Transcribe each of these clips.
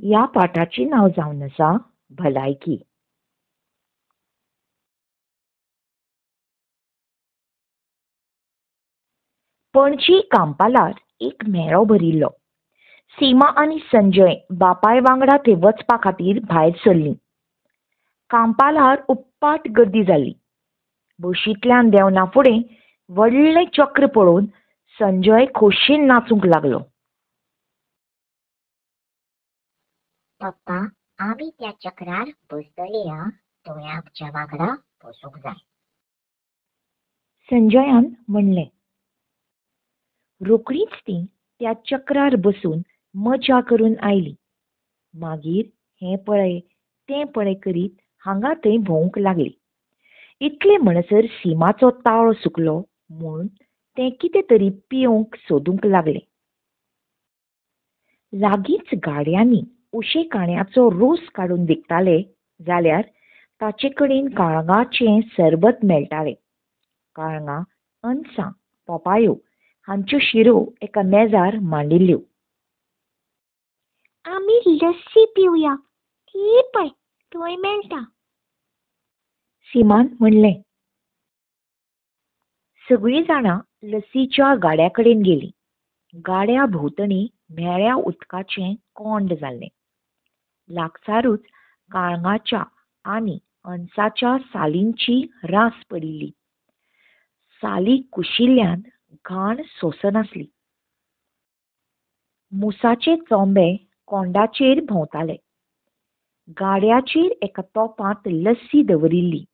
ह्या पाठाचें नांव जावन आसा भलायकी. पणजी कांपालार एक मेळो भरिल्लो. सीमा आनी संजय बापाय वांगडा थंय वचपा खातीर भायर सरलीं. कांपालार उप्पाट गर्दी जाल्ली. बशींतल्यान देंवना फुडें व्हडलें चक्र पळोवन संजय खोशयेन नाचूंक लागलो. पप्पा, आमी त्या चक्रार बसतले आं, तुवें आमच्या वांगडा बसूंक जाय. संजयान म्हणलें. रोखडींच तीं त्या चक्रार बसून मजा करून आयलीं. मागीर हें पळय तें पळय करीत हांगा थंय भोंवूंक लागलीं. इतले म्हणसर सीमाचो ताळो सुकलो म्हूण तें कितें तरी पिवंक सोदूंक लागलें. लागींच गाड्यांनी उशेकाण्याचो रोस काडून विकताले जाल्यार ताचे कडेन काळंगाचें सरबत मेळटालें. काळंगां, अनसां, पोपायो हांच्यो शिरो एका मेजार मांडिल्ल्यो. आमी लस्सी पिवया, ती पळय थंय मेळटा. सीमान म्हणलें. सगळीं जाणां लस्सीच्या गाड्या कडेन गेलीं. गाड्या भोंवतणी म्हेळ्या उदकाचें कोंड जाल्लें. लागसारूच काळंगाच्या आनी अनसाच्या सालींची रास पडिल्ली. साली कुशिल्ल्यान घाण सोंसनासली. मुसाचे चोंबे कोंडाचेर भोंवताले. गाड्याचेर एका तोपांत लस्सी दवरिल्ली.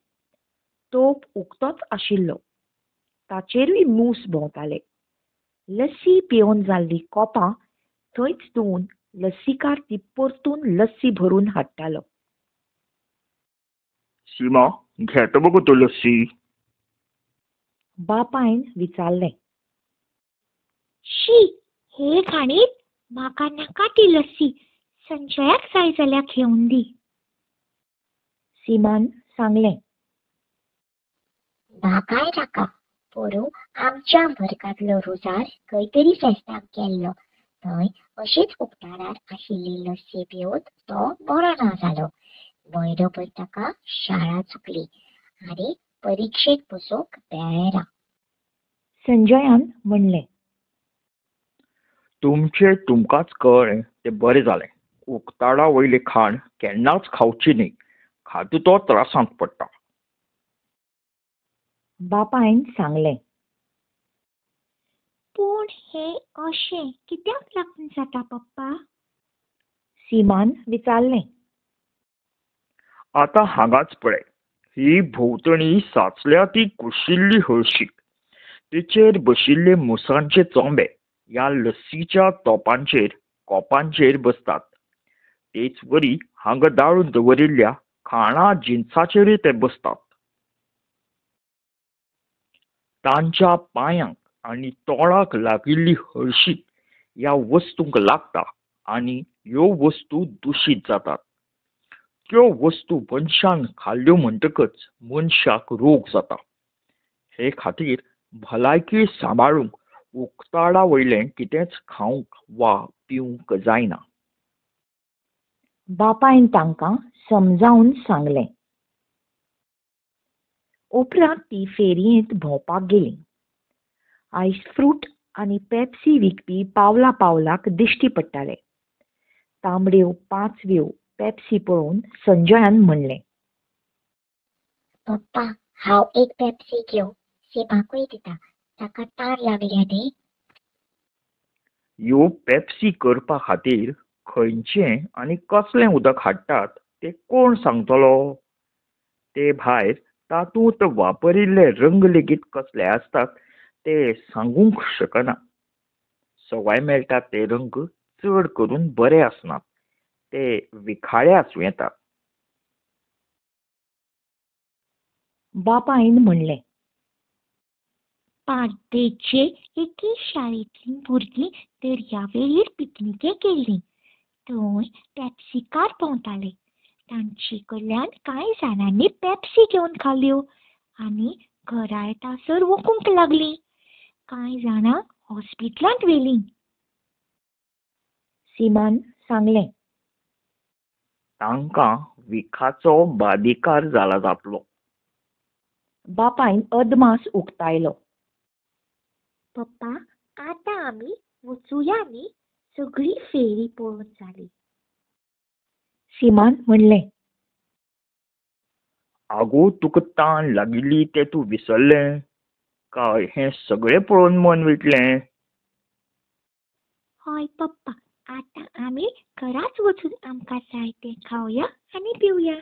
तोप उक्तोच आशिल्लो. ताचेरूय मूस भोंवताले. लस्सी पिवन जाल्लीं कोपां थंयच धुवन लस्सीकार ती परतून लस्सी भरून हाडटालो. सीमा, घेता मगो तूं लस्सी? बापायन विचारलें. शी, हे घाणीत म्हाका नाका ती लस्सी. संजयाक जाय जाल्यार घेवन दी. सीमान सांगलें. म्हाकाय नाका. पोरूं आमच्या वर्गांतलो रोजार खंय तरी फेस्ताक गेल्लो. थंय अशीच उक्ताडार आशिल्ली लस्सी पिवन तो बरो ना जालो. म्हयनोभर ताका शाळा चुकली आनी परिक्षेक बसूंक मेळ्ळें ना. संजयान म्हणलें. तुमचें तुमकांच कळ्ळें तें बरें जालें. उक्ताडा वयलें खाण केन्नाच खावचें न्ही. खातो तो त्रासांत पडटा. बापायन सांगलें. पूण हें अशें कित्याक लागून जाता पप्पा? सीमान विचारलें. आतां हांगाच पळय, ही भोंवतणी साचल्या ती कुशिल्ली हळशीक. तिचेर बशिल्ले मुसांचे चोंबे ह्या लस्सीच्या तोपांचेर कोपांचेर बसतात. तेच वरी हांगा दाळून दवरिल्ल्या खाणा जिनसाचेरूय ते बसतात. तांच्या पांयांक आनी तोंडाक लागिल्ली हळशीक ह्या वस्तूंक लागता आनी ह्यो वस्तू दुशीत जातात. त्यो वस्तू मनशान खाल्ल्यो म्हणटकच मनशाक रोग जाता. हे खातीर भलायकी सांबाळूंक उक्ताडा वयलें कितेंच खावंक वा पिवंक जायना. बापायन तांकां समजावन सांगलें. उपरांत ती फेरयेंत भोंवपाक गेलीं. आयस फ्रूट आनी पेप्सी विकपी पावला पावलाक दिश्टी पडटाले. तांबड्यो पांचव्यो पेप्सी पळोवन संजयान म्हणलें. पप्पा, हांव एक पेप्सी घेवं? सीमाकूय दिता, ताका तान लागल्या न्ही. ह्यो पेप्सी करपा खातीर खंयचें आनी कसलें उदक हाडटात तें कोण सांगतलो? ते भायर तातूंत वापरिल्ले रंग लेगीत कसले आसतात ते सांगूंक शकना. सवाय मेळटात ते रंग चड करून बरे आसनात. ते विखाळे आसूं येतात. बापायन म्हणलें. बार्देचे एके शाळेंतलीं भुरगीं दर्यावेळेर पिकनिकेक गेल्लीं. थंय पेप्सीकार भोंवताले. तांचे कडल्यान कांय जाणांनी पेप्सी घेवन खाल्यो आनी घरा येतासर ओकूंक लागलीं. कांय जाणांक हॉस्पिटलांत व्हेलीं. सीमान सांगलें. तांकां विखाचो बादिकार जाला जातलो. बापायन अदमास उक्तायलो. पप्पा, आतां आमी वचुया न्ही, सगळी फेरी पळोवन जाली. सीमान म्हणलें. आगो, तुका तान लागिल्ली तें तूं विसरलें काय हें सगळें पळोवन मन वयतलें? हय पप्पा, आतां आमी घराच वचून आमकां जाय तें खावया आनी पिवया.